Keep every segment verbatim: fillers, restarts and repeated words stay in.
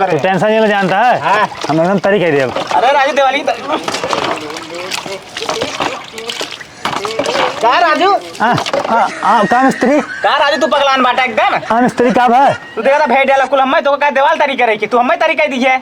तू tension नहीं ले जानता है। हाँ। हम एकदम तरी कह देब। अरे राजू, दिवाली त-, का राजू? हाँ, हाँ, हाँ, का मिस्त्री? का राजू, तू पगलान बाटा एकदम? हाँ मिस्त्री, का भा? तू देखा था भेड़ डाला कुल हमें, तो का देवाल तरी करे कि तू हमें तरी कह दीजिए।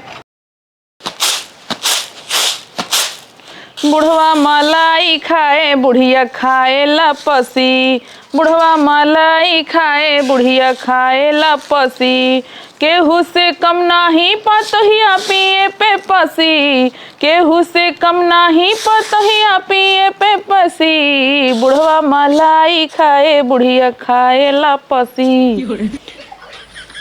बुढ़वा मलाई खाए, बुढ़िया खाए लपसी। बुढ़वा मलाई खाए, बुढ़िया खाए लपसी। केहू से कम नाही पतोहिया पिए पेपसी। केहू से कम नाही पतोहिया पिए पेपसी। बुढ़वा मलाई खाए, बुढ़िया खाए लपसी।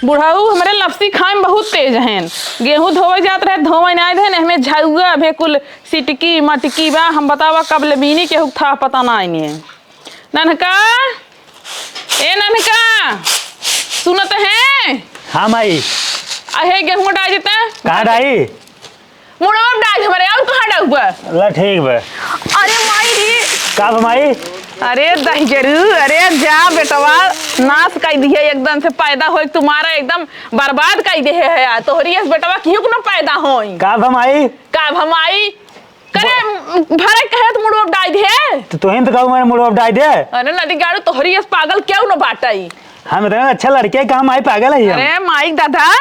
बुढ़ऊ हमरे लपसी खाए में बहुत तेज हैं। गेहूं धोवे जात रहे, धोवे नाई देन, एहमे झउआ अभे कुल सिटकी मटकी बा। हम बतावा कब ले बीनी, केहू के थाह पता नाई ने। नन्हका, ए नन्हका, सुनत है? हाँ माई। अहे गेहूं डाल देता। कहाँ डाई? मुड़वा डाल हमरे, और कहाँ डाउबा? ला ठीक बा। अरे माई रे। का बा माई? अरे दहिजरू, अरे जा बेटवा, नाश कइ दिहे एकदम से, पैदा होए तुम्हारा एकदम बर्बाद कइ दिहे है यार। तोहरी अस बेटवा केहू के न पैदा होई। का बा माई? का बा माई? करे भरे कहे त मुड़वा डाल दिहे। तो तोहिन तो कहू मारे मुड़वा डाल दे। अरे नदी गाड़ू, तोहरी अस पागल केहू न बाटई। हम इतना अच्छा लड़के का माई पागल है हम। अरे माई दादा,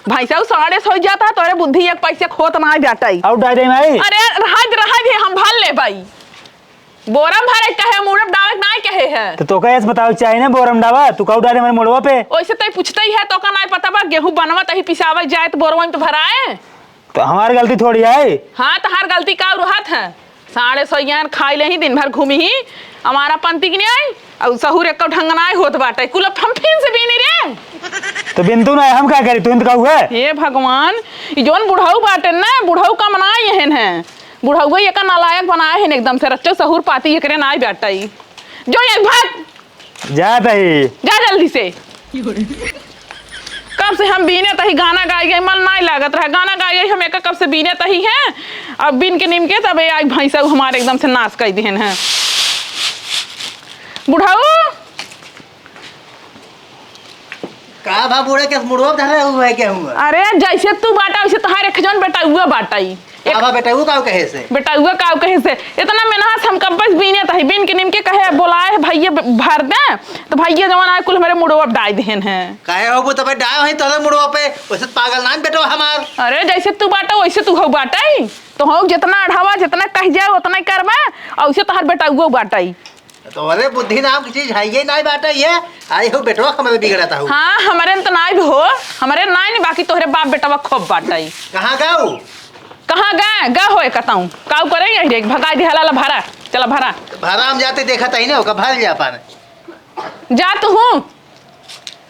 भैंसा साढ़े सो जाता, तोरे बुद्धि एक पैसे खोत ना जाता ही। और डाल दे माई। अरे रहा दे, रहा दे, हम भर ले भाई। बोरम भरे कहे, मुड़ब डावे के नाय कहे है। तो तोका ऐसे बतावे के चाही ना, बोरम डावा, तू काऊ डाले हमारे मुड़वा पे? ओइसे तई पूछते ही है, तोका नाय पता बा, गेहूं बनवा तही पिसावे जाए तो बोरवा में तो भराए। तो हमार गलती थोड़ी है। हाँ, तहार गलती का रहत है? साढ़े सैयान खाई लेही, दिन भर घूमी ही, हमारा पंती की नहीं आई, और सहूर एक ढंग ना होत बाटे, कुल अब हम फिन से बीनी रे। तो बिन तू ना हम का करी, तू तो कहू है। हे भगवान, ई जौन बुढ़ऊ बाटे ना, बुढ़ऊ का मनाई एहन है, बुढ़ऊ ये का नालायक बनाए हैं एकदम से, रच्चो सहूर पाती एकरे ना बाटे। जो एक भाग जात ही। जा जल्दी से। कब से हम बीने तही गाना गाई गई, मन नाई लागत रहा। गाना गाई गई हम एक कब से बीने तही हैं। अब बीन के निमके तब ये आई भैंसा हमारे एकदम से नाश कर दिहन हैं। बुढ़ऊ। का भा बूढ़े के मुड़वा धरे हुए के हुआ? अरे जैसे तू बाटा वैसे तोहार एक जौन बेटा हुआ बाटा ही। एक का बा बेटा, ऊ काऊ कहे से? बेटा, ऊ काऊ कहे से? इतना मेहनत हम कब्बे से बीने तही, बीन के निमके कहे, बोलाए है भैया ब-, भर दे, तो भैया जवन आए कुल हमरे मुड़वा पे डाल देहन है। काहे हो, वो तो भाई डाल है तोरे मुड़वा पे, वैसे तो पागल ना बेटवा हमार। अरे, जैसे तू बाटा, वैसे तू हो बाटा ही। तो हो, जितना अढ़ावा, जितना कह जाए, उतना ही करबा, और उसे तोहर बेटा ऊ बाटा ही। तोहरे बुद्धि नाम की चीज है ये नाई बाटे ये। आई हो बेटवा हमरे बिगड़ता हो। हाँ, हमरे न तो नाई भी हो, हमरे नाई नहीं, बाकी तोहरे बाप बेटवा खूब बाटे। कहाँ गाऊ? कहाँ गा, गा होए कताऊ। काऊ करे यही रे, भगाई दे हला, ला भरा, चला भरा। भरा हम जाते देखा तही ना, ओका भर जा पान। जा तू हूँ।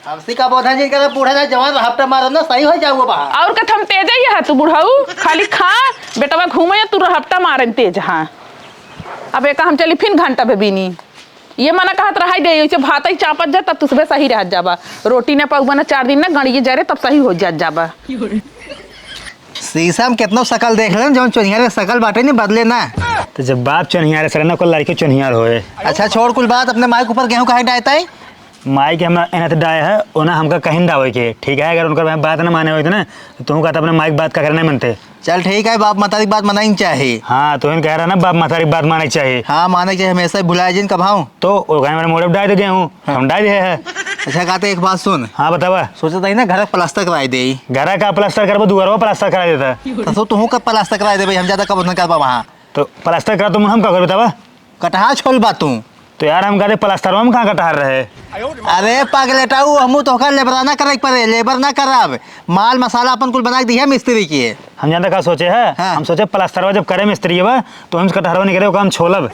हमसी का बोधा जी करे बूढ़ा ना जवान हफ्ता मारन ना सही हो जाऊ बाहर। और कथम तेज ही है तू बुढ़ऊ, खाली खा, बेटवा घूमे तू हफ्ता मारन तेज हाँ। अब एक हम चली फिन घंटा पे बीनी। ये मना कहत रहाई दे, इसे भात ही चापत जा, तब तुसबे सही रहत जाबा। रोटी न पउबा न चार दिन न गणिये जरे, तब सही हो जात जाबा। शीशा में कितनो शकल देख लेन, जौन चोनिहार के शकल बाटे नहीं बदले ना। तो जब बाप चोनिहार है, सरे ना कोई लड़के चोनिहार होए। अच्छा छोड़ कुल बात, अपने माई के ऊपर गेहूं काहे डायता है? माई के हमरा एना तो डाय है, ओना हमका कहीं डावे के, ठीक है? अगर उनकर बात ना माने होइत ना, तो तू कहता अपने माई की बात का करना मनते। चल ठीक है, बाप मतारी की बात मनाई चाहे। हाँ, तो इन कह रहा ना, बाप मतारी की बात माने चाहे। हाँ, माने के चाहे, हमेशा ही भुलाए जिन कभाऊँ। तो वो कहे, "मैंने मोड़े डाल दे गेहूँ, हाँ। हम डाल दे है।" अच्छा, कहते एक बात सुन। हाँ, बतावा। सोचता ही ना, घर का प्लास्टर कराई दे। घर का प्लास्टर करबो, दुआरवा प्लास्टर कराई देता। तो सो तुहूँ का प्लास्टर कराई दे भाई, हम ज्यादा कब उतना करबा वहाँ। तो प्लास्टर करा तुम, हम का कर बतावा? कटहा छोल बा तू। तो यार, हम कहते प्लास्टरवा में कहाँ कटहा रहे? अरे पगलेटाऊ, हमू तोहका लेबराना करे के पड़े, लेबर ना करब। माल मसाला अपन कुल बना के दिहे मिस्त्री के। हम जानता का सोचे है? हाँ। हम सोचे प्लास्टरवा जब करे मिस्त्री बा, तो हम कटहरवा नहीं करे, ओका हम छोलब।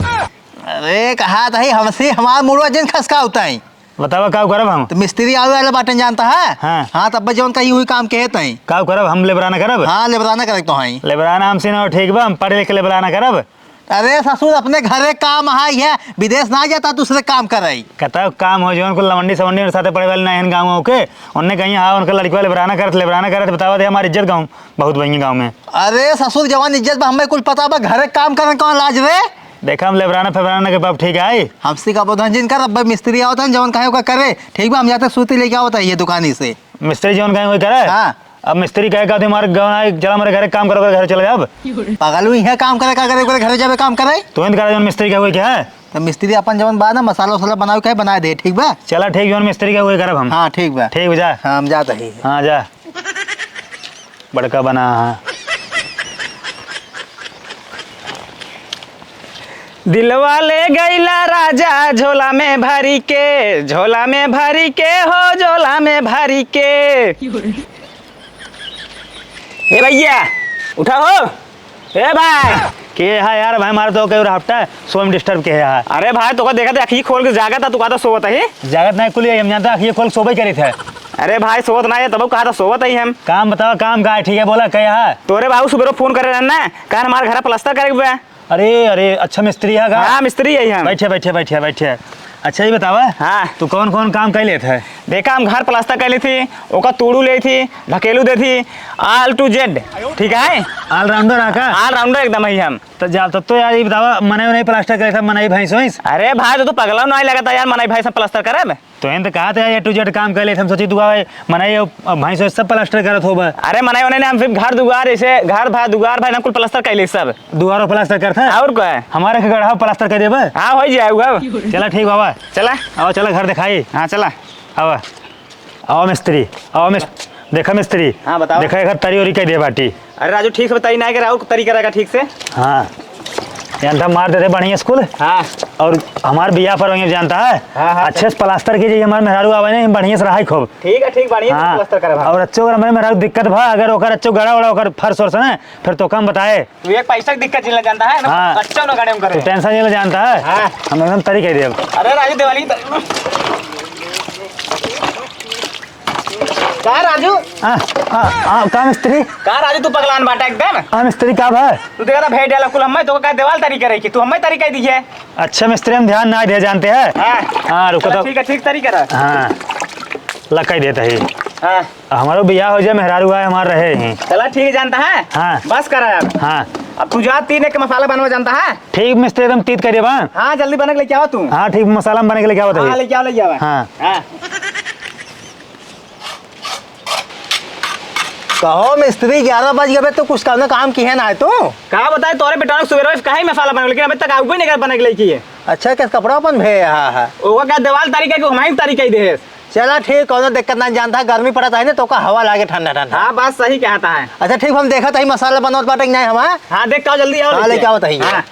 अरे कहा तही हमसे हमार मुड़वा जिन खसका होता है। बतावा का करब हम? तो मिस्त्री आवे वाला बाटन जानता है? हाँ। हाँ, तब जौन कही हुई काम के तई। का करब हम, लेबराना करब? हाँ, लेबराना करे तो है। लेबराना हमसे ना हो, ठीक बा, हम पढ़ लिख के लेबराना करब। अरे ससुर, अपने घरे काम है, विदेश ना जाता, दूसरे काम करे। कतौ काम हो, जौन कुल लवंडी सवंडी और साथे पढ़े वाले ना हन गाँव के, उनने कहीं हाँ, उनका लड़कवा लेबराना करत, लेबराना करत, बतावा दे हमारी इज्जत गाँव, बहुत बनी गाँव में। अरे ससुर, जवान इज्जत बा, हमें कुल पता बा, घरे काम करे कौन लाज रे? देखा, हम लेबराना फेबराना के बाप ठीक है। हमसे का बोधन जिन कर, अब मिस्त्री आवत हन, जवन कहे ओका करे। ठीक बा, हम जाते सूती लेके आवत है ये दुकानी से। मिस्त्री जवन कहे वही करे? हाँ। अब मिस्त्री कहे का, "हमारे गाँव आए, चला हमारे घरे काम करो, घरे चले जाब।" पागल हुई है, काम करे का करे, ओकरे घरे जाबे काम करे? तो इंत करा जौन मिस्त्री कहे हुए क्या है? तो मिस्त्री अपन जौन बा ना, मसाला वसाला बनावे के है, बनाए दे, ठीक बा? चला ठीक, जौन मिस्त्री कहे हुए करब हम। हाँ, ठीक बा। ठीक बा, जा। हाँ, हम जात ही। हाँ, जा। बड़का बना, हाँ। दिलवा ले गईला राजा झोला में भरी के, झोला में भरी के हो, झोला में भरी के। ए भैया, उठा हो। ए भाई। के है यार, भाई मार तो के हफ्ता सो में डिस्टर्ब के है यार। अरे भाई, तोका देखत है, अखिए खोल के जागत है, तू कहता सोवत है। जागत नहीं कुल, हम जानता अखिए खोल सोबे करी थे। अरे भाई, सोवत नहीं है, तब कहा था सोवत है हम। काम बतावा, काम का है? ठीक है, बोला, क्या है? तोरे बाबू सुबेरो फोन करे रहन ना, कहन हमारे घर प्लास्टर करे के बा। अरे, अरे, अच्छा मिस्त्री है का? हाँ, मिस्त्री है हम। बैठे, बैठे, बैठे, बैठे। अच्छा, ये बतावा, हाँ। तू कौन कौन काम कर लेत है? देखा, हम घर प्लास्टर कर ली थी, ओका तूड़ू ले थी, ढकेलू दे थी, all to Z, ठीक है? All rounder है का? All rounder एकदम है हम। तो जा, तब तो यार, ये बतावा, मनई उनई प्लास्टर करे था, मनई भैंस वैंस? अरे भाई, तो, तो पगला नहीं लगता यार, मनई भैंस प्लास्टर करे में। तो इन तो कहा था यार, A to Z काम कर ले, हम सोची दुआ भाई, मनई और भैंस वैंस सब प्लास्टर करत होबा। अरे मनई उनई ने, हम सिर्फ घर दुआर, जैसे घर भा दुआर भाई, हम कुल प्लास्टर कर ले सब। दुआरो प्लास्टर करत है? और का है? हमारे के गढ़ा प्लास्टर कर देबा? हाँ, हो जाए वो। चला ठीक बाबा। चला। आओ, चला घर दिखाई। हाँ, चला। आवा। आवा मिस्त्री, आवा मिस-, देखा मिस्त्री। हाँ, बताओ। देखा, एक तरी ओरी कह दे बाटी। अरे राजू, ठीक से बताई ना, कि राउर तरी करेगा ठीक से। हाँ, जानता मार देते बढ़िया स्कूल। हाँ। और हमार बियाह पर वहीं जानता है, हाँ, हाँ, अच्छे से प्लास्टर कीजिए, हमारे मेहरारू आवे ना, बढ़िया से रहाई खूब। ठीक है, ठीक, बढ़िया से हाँ। प्लास्टर करब हम। और अच्छो अगर हमारे मेहरारू दिक्कत भा, अगर ओकर अच्छो गड़ा उड़ा ओकर फर्श वर्श ना, फिर तो कम बताए। तू एक पैसा की दिक्कत जिन जानता है ना, हाँ। अच्छा ना गाड़ी में करे। तू टेंशन नहीं जानता है। हाँ। हम एकदम तरी कह देब। अरे राजू, दिवाली त-, का राजू? हाँ, हाँ, हाँ, का मिस्त्री? का राजू, तू पगलान बाटा एकदम? हाँ मिस्त्री, का भा? तू देखा था भेड़ डाला कुल हमें, तो का दीवार तरी करे की, तू हमें तरी कह दी है। अच्छा मिस्त्री, हम ध्यान ना दे जानते हैं। हाँ। हाँ, रुको चलो, तो। ठीक है, ठीक तरी करा। हाँ, लकाई देता ही। हाँ। हमारो बियाह हो जाए, मेहरारू आए हमार रहे ही। चला ठीक है, जानता है। हाँ। बस करा अब। हाँ। अब तू जा, तीन एक मसाला बनवा जानता है। ठीक मिस्त्री, एकदम तीत कर देबा। हाँ, जल्दी बने के लेके आओ तू। हाँ, ठीक मसाला में बने के लेके आओ हाँ, तभी। लेके आओ, लेके आओ। हाँ। हाँ। कहो मिस्त्री, ग्यारह बज गए, तो कुछ काम ना काम की है ना तू? का बताए तोरे बेटा, सुबह रोज काहे मसाला बने, लेकिन अभी तक आउबे नहीं कर बने के लेके। अच्छा, किस कपड़ा अपन भे यहाँ है? ओका का दीवार तरी कह के हमारी तरी कह दे। चला ठीक, कौनो दिक्कत ना, जानता है गर्मी पड़त है ना, तो का हवा लागे ठंडा ठंडा। हाँ, बात सही कहता है। अच्छा ठीक, हम देखत है मसाला बनवत बाटे कि नहीं हमार। हाँ, देख के आओ, जल्दी आओ, हाँ, लेके लेके आओ। आवत है। हाँ।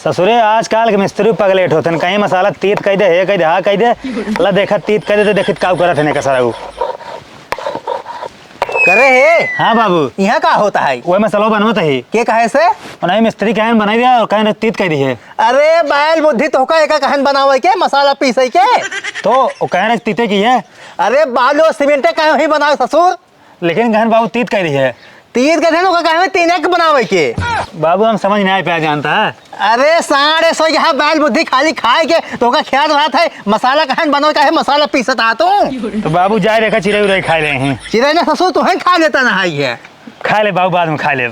ससुरे, आजकल के मिस्त्री पगलेट होतन, कहीं मसाला तीत कह दे, हे कह दे, हाँ कह दे। ला देखत तीत कह दे तो देखत काऊ करत है ने कसरा उ। करे हे? हाँ बाबू। यहाँ का होता है? वह मसाला बनवत है। के कहे से? नहीं, मिस्त्री कहन बनाई दिया और कहन तीत कह दी है। अरे बैल बुद्धि, तोहका एका कहन बनावे के, मसाला पीसे के? तो वो कह रहे तीते की है। अरे बालू सीमेंटे कहे ही बनावे ससुर। लेकिन कहन बाबू तीत कह रही है। तीत कहे ओका कहे तीन एक बनावे के। बाबू हम समझ नहीं पाया जानता है। अरे साढ़े सौ यहाँ बैल बुद्धि खाली खाए के, तोहका ख्याल रहत है मसाला कहन बनावे का है, मसाला पीसत आ तू। तो बाबू जाए देखा चिरई उरई खाए ले हैं। चिरई ना ससुर, तू ही खा लेता ना है ये। खा ले बाबू, बाद में खा ले।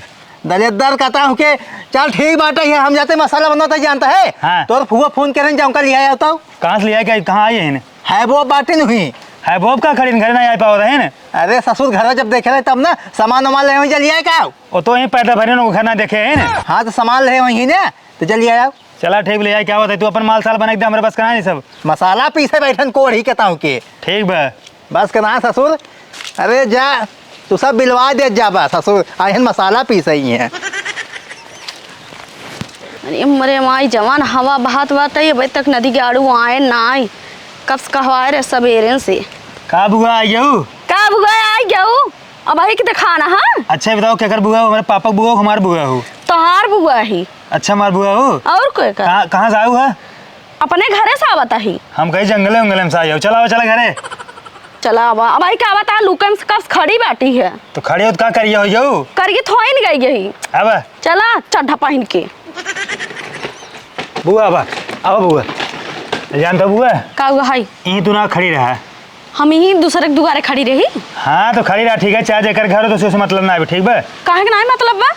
दलेदर कहता हूँ के, चल ठीक बाटे है, हम जाते मसाला बनाते जानता है। हाँ। तोर फुआ फोन करें, जाऊँ का लिया आओ तो। कहाँ से लिया, क्या, कहाँ आई है इन्हें? है वो बाटे नहीं। है वो का खड़ी घर नहीं आ पाओ रहे हैं? अरे ससुर घर जब देखे रहे तब ना सामान वामान ले वहीं जा लिया का? वो तो यहीं पैदा भरे ना, वो घर ना देखे हैं ना। हाँ तो सामान ले वहीं ने, तो जा लिया आओ। चला ठीक ले आई, क्या बात है, तू अपन माल साल बना के दे, हमारे बस का नहीं सब। मसाला पीसे बैठन कोढ़ी के ताऊ के। ठीक बा। बस के ना ससुर, अरे जा, तू सब बिलवा दे जा बा ससुर, आयन मसाला पीसे ही है। अरे मरे माई, जवान हवा बहात बाटे, अबे तक नदी के आड़ू आए ना आए, कब से कहवाए रे सबेरे से। का बुआ आई गऊ? का बुआ आई गऊ? अब आई के दिखाना, हाँ? अच्छा, ये बताओ, केकर बुआ हो? हमारे पापा के बुआ हो, हमार बुआ हो? तोहार बुआ ही। अच्छा, हमार बुआ हो? और कोई का? कहाँ, कहाँ से आऊ है? अपने घरे से आवत ही। हम कहीं जंगले उंगले में से आऊ। चला, चला घरे। चला आवा। अब आई का आवत है, लुकन से कब से खड़ी बाटी है। तो खड़ी हो तो का करिए हो जाऊ? करिए थोइन गई यही। अब? चला, चड्ढा पहन के। बुआ, अब, अब बुआ। जानता बुआ? का हुआ है? यहीं तू ना खड़ी रहा। हम यहीं दूसरे के दुआरे खड़ी रही। हाँ, तो खड़ी रहा, ठीक है, चाहे जेकर घर हो तो उससे मतलब ना आवे, ठीक बा? काहे के नाहीं मतलब बा?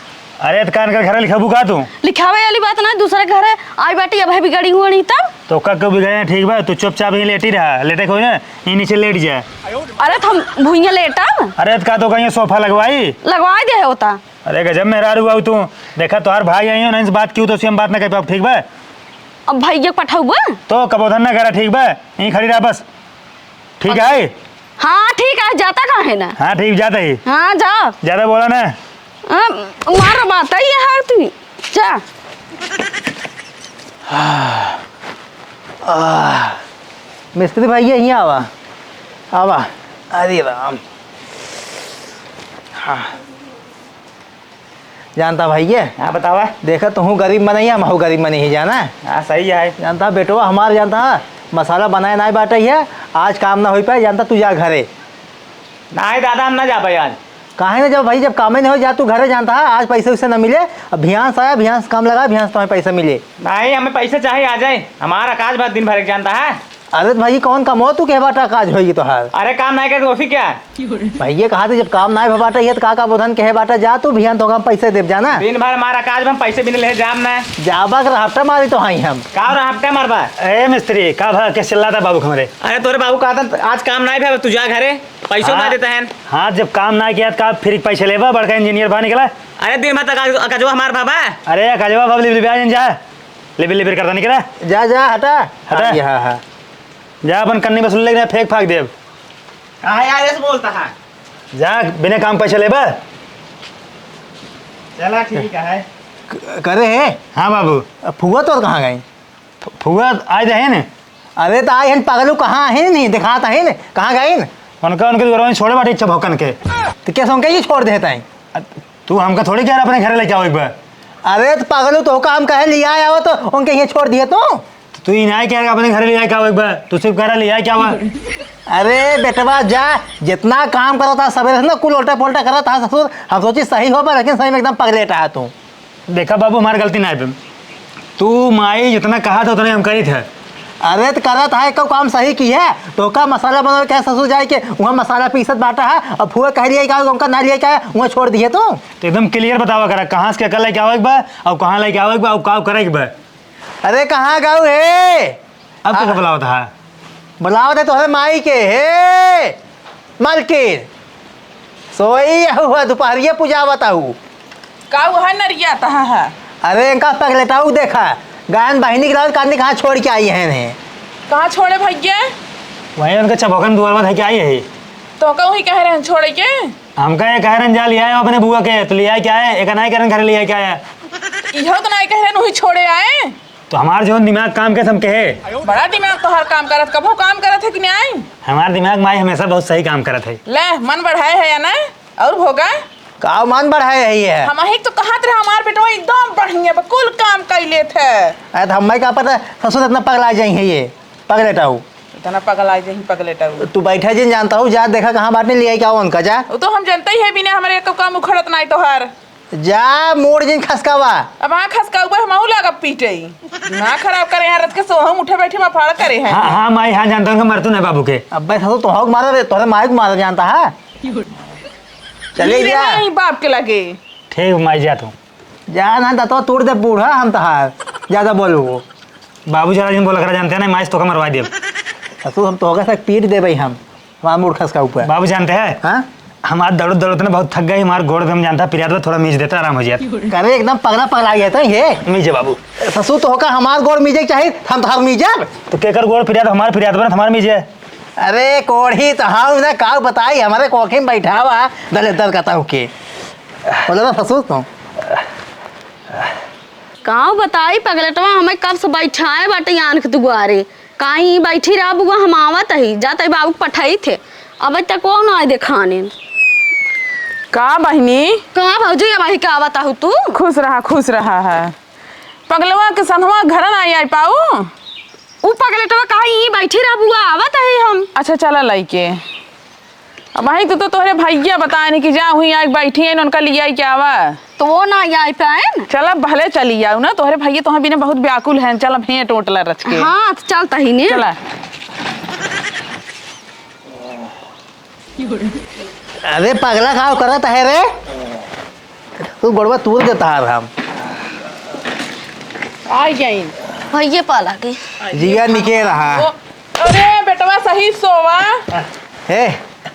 अरे, तो कान कर घर लिखाबू का तू? लिखावे वाली बात ना, दूसरे के घरे आई बाटी, अब है बिगड़ी हुआ नहीं तब। तो का क्यों बिगड़े हैं, ठीक बा? तू चुपचाप ही लेटी रहा, लेटे कोई ना, यहीं नीचे लेट जा। अरे तो हम भुइयां लेटब? अरे तो का तो कहीं सोफा लगवाई? लगवाई दे होता। अरे गजब मेहरारू आऊ तू। देखा तोहार भाई आई हो ना, इनसे बात क्यों तो उसे हम बात ना कर पाओ, ठीक बा? अब भैया पठाऊ बा? तो कबोधन ना करा, ठीक बा? यहीं खड़ी रहा बस। ठीक है? हाँ ठीक है, जाता कहाँ है ना? हाँ ठीक, जाता ही। हाँ जा। ज्यादा बोला ना। हाँ, मार बात है ये हार तू। जा। आह, मिस्त्री भाई, यहीं आवा, आवा। अरे राम। हाँ। जानता भाई ये? हाँ, बतावा। देखा, तुहूँ गरीब मनई है, हमहूँ गरीब मनई ही, जाना? हाँ, सही है। जानता बेटवा हमार, जानता, मसाला बनाए नाई बाटे है, आज काम ना होई पाए, जानता, तू जा घरे। नाई दादा, हम ना जाबे आज। काहे ना जाबे भाई, जब कामे नहीं हो, जा तू घरे, जानता है, आज पैसे उसे ना मिले। अब भियांस आया, भियांस काम लगा, भियांस तुम्हें पैसा मिले। नहीं, हमें पैसे चाहे, आ जाए, हमारा काज भर दिन भर एक जानता है। अरे तो भाई, कौन कमो तू कहे बाटा काज होई तोहार? अरे काम नहीं करे तो फिर क्या? भाई ये कहा थे, जब काम नहीं भबाटा ये तो का का बोधन कहे बाटा, जा तू भियान तो हम पैसे देब जाना। दिन भर हमारा काज में पैसे बिन ले जाम ना। जाबा के रहपटा मारी तो हाई हम। का रहपटा मारबा? ए मिस्त्री, का भा के चिल्लाता बाबू हमरे? अरे तोरे बाबू कहता आज काम नहीं भा, तू जा घरे, पैसो हाँ, ना देता है। हाँ, जब काम ना किया तो का फिर पैसे लेबा? बड़का इंजीनियर बा निकला। अरे दिन भर तक अकजवा हमार बाबा। अरे अकजवा बाबा लिबलिबा जा, लिबिर लिबिर करता निकला। जा जा हटा। हटा। हाँ, ये हाँ, हाँ। जा अपन कन्नी बस ले फेंक फाक देब। हाँ यार, ऐसे बोलता है। जा, बिना काम पैसे लेबा। चला ठीक है। क-, करे है? हाँ बाबू। अब फुआ तोर कहाँ गई? फु-, फुआ आज रहे ने। अरे तो आई हन पगलू, कहाँ है नहीं दिखाता है ने, कहाँ गई न? उनका उनके घरवा में छोड़े बाटे इच्छा भौकन के। तो कैसे उनके ही छोड़ देता है? अ, तू हमका थोड़ी कह रहा अपने घरे लेके आओ एक बार। अरे तो पगलू, तो का हम कहे लिया आओ तो उनके यहाँ छोड़ दिए तू? तो तू ही ना कह रहा अपने घरे ले आए क्या एक बार, तू सिर्फ कह रहा ले आए क्या हुआ? अरे बेटवा जा, जितना काम करत हा सवेरे से ना कुल उल्टा पुल्टा करत हा ससुर, हम सोची सही होबा लेकिन सही में एकदम पगलेट हा तू। देखा बाबू, हमार गलती ना है। तू माई जितना कहा था उतना हम करी थे। अरे तो करत है, एको काम सही की है। तो का मसाला बनावे के है ससुर जाए के, वहाँ मसाला पीसत बाटा है, अब फुआ कह लिया का उनका ना लिया क्या, वहाँ छोड़ दिए तू। तो एकदम क्लियर बतावा करा, कहाँ से क्या लेके आवे के बा, और कहाँ लेके आवे के बा, और का करे के बा। अरे कहाँ गऊ है? अब आ- कैसे बुलावत है? बुलावत है तोहरे माई के, हे मालकिन, सोई हुआ दुपहरिया पुजावत हूँ। का हुआ नरिया तहा है? अरे इनका पगलेटाऊ देखा, गायन बहिनी के लाल काटने कहाँ छोड़ के आई है ने? कहाँ छोड़े भैया? वहीं उनके चबोकन दुआर में धके आई है। तो कहूँ ही कह रहे हैं छोड़े के? हमका ये कह रहे हैं जा लिया है अपने बुआ के, तो लिया क्या है? एक नाई कह रहे हैं घर लिया क्या है? इहो तो नाई कह रहे हैं, वही छोड़े आए। तो हमार जौन दिमाग काम के हम कहे। बड़ा दिमाग तोहार काम करत, कभो काम करत है कि नहीं? हमार दिमाग माई हमेशा बहुत सही काम करत है। ले, मन बढ़ाए है या ना? और भोगा? का मन बढ़ाए है ये? हम ही तो कहत रहे, हमार बेटवा एकदम बढ़िया बा, कुल काम कर लेत है। अरे तो हमें का पता ससुर इतना पगला जाई है ये, पगलेटाऊ। इतना पगला जाई, पगलेटाऊ। तू बैठा जिन जानता हूँ, जा देखा कहाँ बाटे, ले आई क्या उनका, जा। वो तो हम जानते ही है, बिना हमारे एक काम उखड़त नहीं तोहार। जा, मोड़ जिन खसकावा। अब हाँ खसकाऊ बा, हमहू लागब पीटे। दिमाग खराब करे, यहाँ रात के सोहम उठे बैठे में फाड़ करे हैं। हाँ, हाँ, माई, हाँ, जानता हूँ कि मरतू नहीं बाबू के। अब्बे, सासू, तोहक मारा रे, तोहरे माई को मारा जानता है। चले गिरे जा। नहीं बाप के लगे। ठीक, माई, जा तू। जा ना, दतवा तोड़ दे बूढ़ा हम तहार। ज्यादा बोलू। बाबू जरा जिन बोला करा, जानते हैं ना, माई से तोका मरवा देब। सासू, हम तोहका से पीट देबे हम। हमार मूड़ खसका ऊपर। बाबू जानते हैं? हाँ? हम आज दौड़त दौड़त ना बहुत थक गए, हमार गोड़ एकदम जानता पिरात बा, थोड़ा मीज देता, आराम हो जात। करे एकदम पगला पगला गया था ये। मीजे बाबू। ससुर तो होकर हमार गोड़ मीजे के चाहिए, हम तो हर मीजब। तो केकर गोड़ पिरात, हमार पिरात बा, हमार मीजे। अरे कोढ़ी तो हाँ ना, का बताई, हमारे कोखे में बैठा हुआ, दले दल कहता हूँ के। बोले ना ससुर तो। काव बताई पगलेटवा, हमें कब से बैठाए बाटे आन के दुआरे। काई बैठी रहा बुआ, हम आवत ही, जात ही बाबू के पठाई थे, अब तक वो ना देखाने। का बहिनी? का भौजी, अब ही का आवत हु तू? खुश रहा, खुश रहा है। पगलवा के संगवा घर ना आई पाऊ? उ पगलेटवा कहा ई बैठी रह बुआ, आवत ही हम। अच्छा चला लइके। अब वही तो, तो तोहरे भैया बताए नहीं कि जा हुई आके बैठी है, उनका लिया क्या आवा। तो वो ना आई पाए न। चला भले चली जाऊ ना, तोहरे भैया तोहरे बिना बहुत व्याकुल हैं। चला भेंट ओट ला रच के। हाँ, तो चलता ही ने। चला। अरे पगला का करत है रे? तू गोड़वा तूर देता है हम। आ जाइन। भइये पाला के। जिया निके रहा। ओ, अरे बेटवा सही सोवा। हे,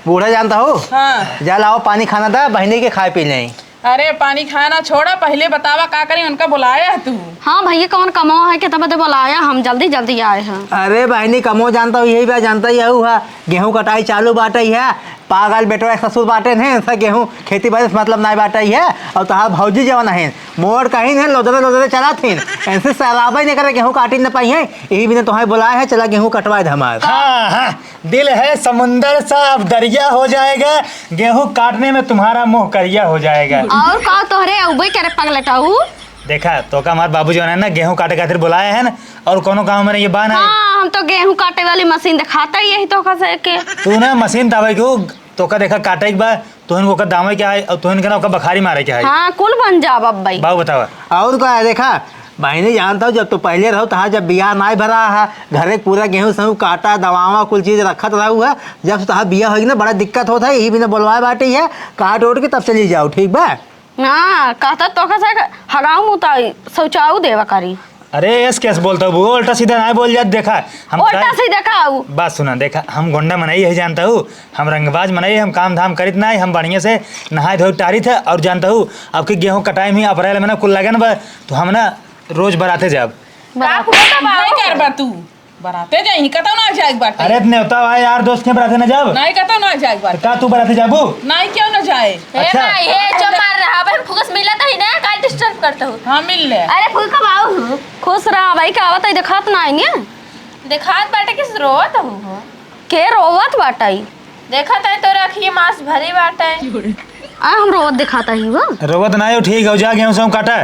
बूढ़ा जानता हो? हाँ। जा लाओ पानी खाना था, बहिनी के खाए पी लें। अरे पानी खाना छोड़ा, पहिले बतावा का करी, उनका बुलाया है तू? हाँ भइया, कौन कमवा है, कितना बदे बुलाया, हम जल्दी जल्दी आए हैं। अरे बहिनी, कमवा जानता हो, यही बा, जानता ही है, गेहूँ कटाई चालू बाटे है, पागल बेटवा एक ससुर बाटे हैं, इनसे गेहूँ खेती बाड़ी से मतलब नाई बाटे है। और तहार भौजी जवन है, मोर कहीं है, लोदरे लोदरे चलात हैं, इनसे सराबे नहीं करे, गेहूँ काटी न पाई है, यही बिना तुम्हें बुलाए है, चला गेहूँ कटवाए दे हमार। हाँ, हाँ, दिल है समुंदर सा, अब दरिया हो जाएगा, गेहूँ काटने में तुम्हारा मुंह करिया हो जाएगा। और का तोहरे अउबे करे पगलटाऊ? देखा, तोका हमार बाबू जवन है ना, गेहूँ काटे खातिर बुलाए हैं ना, और कोनो काम में ये बा ना। हाँ, हम तो गेहूँ काटे वाली मशीन दिखाता ही यही तोका से के। तू ना मशीन तावे क्यों? तोका देखा काटे के बा, तोहन को ओकर दावे के है, और तोहन के ना ओकर बखारी मारे के है। हाँ, कुल बन जाब अब भाई। बाबू बतावा। और का है, देखा, बहिनी जानता हूँ, जब तू पहले रहो, तहाँ जब बियाह नाई भरा है, घरे के पूरा गेहूँ सहूँ काटा, दवावा, कुल चीज रखत रहू है, जब से तहाँ बियाह होई ना, बड़ा दिक्कत होता है, यही बिना बोलवाए बाटे है, काट ओट के तब चली जाओ, ठीक बा? हाँ, कहता तो कैसे हगाऊ मुताई शौचाऊ देवा करी। अरे, एस कैसे बोलता हूँ, वो उल्टा सीधा ना बोल जात, देखा, हम उल्टा सीधा का हूँ? बात सुना, देखा, हम गोंडा मनई है, जानता हूँ, हम रंगबाज मनई, हम काम धाम करित ना, हम बढ़िया से नहाए धोए टारित है, और जानता हूँ, अब की गेहूँ कटाई में अप्रैल में ना कुल लगन बा, तो हम ना रोज बराते जाब। का बराते। हुआ तब आओ। नहीं करबा तू। बराते जाई, कतौ ना जाए के बाटे। अरे, नेवता भाई, यार दोस्त के बराते ना जाब। नहीं, कतौ ना जाए के बाटे। का तू बराते जाबू? नहीं, क्यों ना जाए? अच्छा। ए माई, हे जो मार रहा है, हम फुकस मिलत ही ना, काहे disturb करत हो? हाँ, मिल ले। अरे, फुकस कब आओ हो? खुश रहा भाई, का आवत है, देखात ना आई ने? देखात बाटे कि रोवत हो? के रोवत बाटे? देखत है तोरे अखिए मांस भरी बाटे। आ, हम रोवत देखाता ही हो। रोवत ना हो, ठीक हो, जा गेहूं सहूं काटा।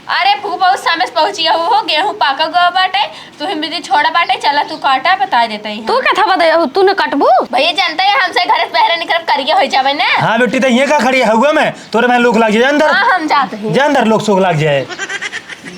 अरे फूफा, बहुत समय से पहुँची हो, हो गेहूँ पाका गवा बाटे, तू ही बिदी छोड़ा बाटे, चला तू काटा, बता देते ही। तू के था बदे हो, तू न कटबू? भैया जानते हैं हमसे घर से बहरे निकल करिए हो जावे ना। हाँ बेटी, तो ये का खड़ी है हवा में? तोरे में लूक लाग जाए अंदर। हाँ, हम जाते हैं। जा अंदर, लूक सूख लाग जाए।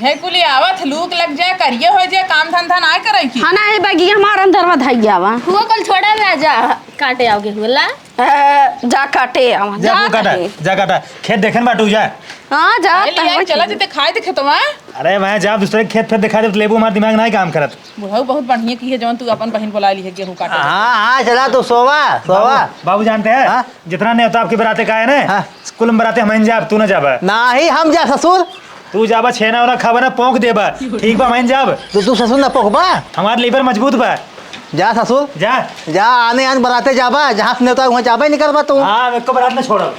हे कुली आवत, लूक लग जाए, करिए हो जाए, काम धंधा ना करे की। हाँ ना, ए बैगी हमार अंदर में धई जावा। हुआ कल छोड़ा ना जा, काटे आओगे हुआ ला। ए, जा काटे आवा, जा जा तू काटा, कहीं। जा काटा। खेत देखे न बाटू, जा। हाँ, जा, पहले तहवा आई, चला खेत। जते खाए देखे तो वहाँ। अरे मैं जा दूसरे के खेत फेत दिखा दे, तो लेबू हमार दिमाग ना ही काम करत। बुढ़ऊ बहुत बढ़िया की है, जौन तू अपन बहिन बुला ली है गेहूँ काटे। हाँ, हाँ, चला तू सोवा, सोवा। बाबू, बाबू जानते हैं, हाँ? जितना नेवता आपकी बराते का है ना, हाँ। कुल बराते हम ही जाब, तू ना जाबा। ना ही हम जा ससुर। तू जाबा, छेना ओना खाबा ना, पोंक देबा। ठीक बा, हम ही जाब। तो तू ससुर ना पोंकबा? हमार liver मजबूत बा। जा ससुर। जा। जा, आने आन बराते जाबा, जहाँ से नेवता हुआ जाबे नहीं करबा तू। हाँ, हम एको बरात ना छोड़ब।